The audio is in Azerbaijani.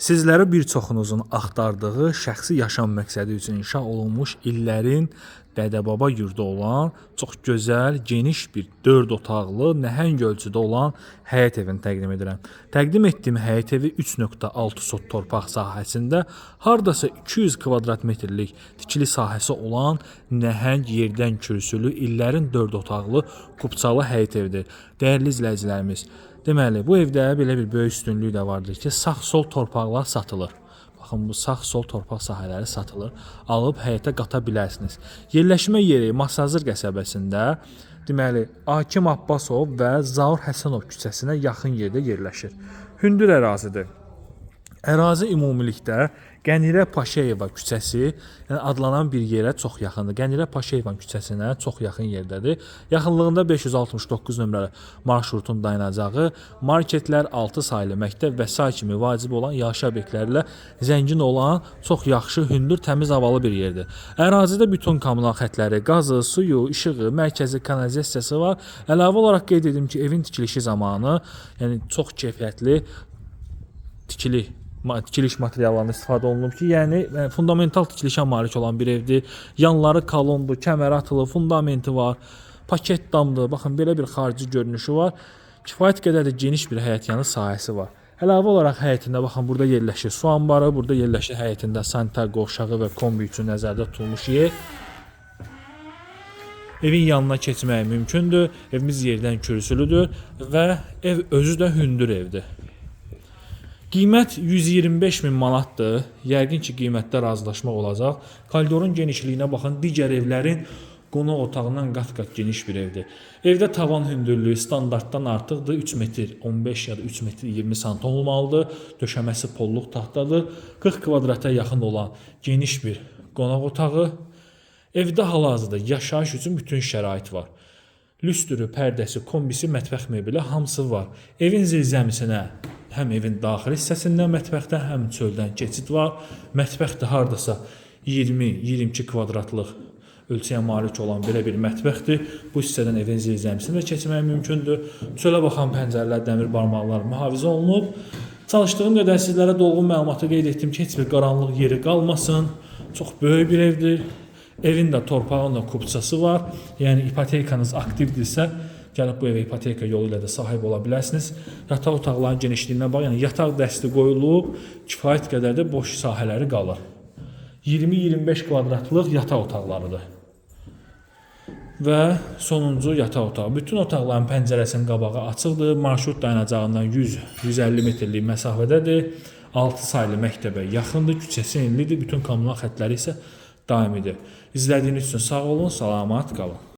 Sizlərə bir çoxunuzun axtardığı şəxsi yaşam məqsədi üçün inşa olunmuş illərin dədə-baba yurdu olan çox gözəl, geniş bir 4 otaqlı, nəhəng ölçüdə olan həyət evini təqdim edirəm. Təqdim etdiyim həyət evi 3.6 sot torpaq sahəsində hardasa 200 kvadrat metrlik tikili sahəsi olan nəhəng yerdən kürsülü illərin 4 otaqlı kupçalı həyət evidir. Dəyərli izləyicilərimiz, deməli, bu evdə belə bir böyük üstünlük də vardır ki, sağ-sol torpaqlar satılır. Baxın, bu sağ-sol torpaq sahələri satılır. Alıb həyətə qata bilərsiniz. Yerləşmə yeri Masazır qəsəbəsində, deməli, Akim Abbasov və Zaur Həsənov küçəsinə yaxın yerdə yerləşir. Hündür ərazidir. Ərazi ümumilikdə Qənirə Paşayeva küçəsi, yəni adlanan bir yerə çox yaxındır. Qənirə Paşayeva küçəsinə çox yaxın yerdədir. Yaxınlığında 569 nömrəli marşrutun dayanacağı, marketlər, 6 saylı məktəb və sair kimi vacib olan yaşayış obyektləri ilə zəngin olan çox yaxşı, hündür, təmiz havalı bir yerdir. Ərazidə bütün kommunal xətləri, qazı, suyu, işığı, mərkəzi kanalizasiyası var. Əlavə olaraq qeyd edim ki, evin tikilişi zamanı, yəni çox keyfiyyətli tikiliş materiallarından istifadə olunub ki, yəni fundamental tikilişə malik olan bir evdir. Yanları kolondur, kəmər atılıb, fundamenti var, paket damdır. Baxın, belə bir xarici görünüşü var. Kifayət qədər də geniş bir həyətyanı sahəsi var. Əlavə olaraq həyətində baxın, burada yerləşir su anbarı, burada yerləşir həyətində sanitar qovşağı və kombi üçün nəzərdə tutulmuş yer. Evin yanına keçmək mümkündür. Evimiz yerdən kürsülüdür və ev özü də hündür evdir. Qiymət 125 min manatdır. Yəqin ki, qiymətdə razılaşmaq olacaq. Koridorun genişliyinə baxın, digər evlərin qonaq otağından qat-qat geniş bir evdir. Evdə tavan hündürlüyü standartdan artıqdır. 3 metr 15 ya da 3 metr 20 sant olmalıdır. Döşəməsi polluq taxtadır. 40 kvadrata yaxın olan geniş bir qonaq otağı. Evdə hal-hazırda yaşayış üçün bütün şərait var. Lüstrü, pərdəsi, kombisi, mətbəx mebeli hamısı var. Evin zirzəmisinə həm evin daxili hissəsindən mətbəxdən, həm çöldən keçid var. Mətbəx də hardasa 20-22 kvadratlıq ölçüyə malik olan belə bir mətbəxdir. Bu hissədən evin zirzəmisinə də keçmək mümkündür. Çölə baxan pəncərələr, dəmir barmaqlar mühafizə olunub. Çalışdığım qədər sizlərə dolğun məlumatı qeyd etdim ki, heç bir qaranlıq yeri qalmasın. Çox böyük bir evdir. Evin də torpağın da kupçası var. Yəni ipotekanız aktivdirsə, gəlib bu evə ipoteka yolu ilə də sahib ola bilərsiniz. Yataq otaqlarının genişliyinə bax, yəni yataq dəsti qoyulub, kifayət qədər də boş sahələri qalır. 20-25 kvadratlıq yataq otaqlarıdır. Və sonuncu yataq otağı. Bütün otaqların pəncərəsinin qabağı açıqdır. Marşrut dayanacağından 100-150 metrlik məsafədədir. 6 saylı məktəbə yaxındır, küçəsi enlidir, bütün kommunal xətləri isə daimidir. İzlədiyiniz üçün sağ olun, salamat qalın.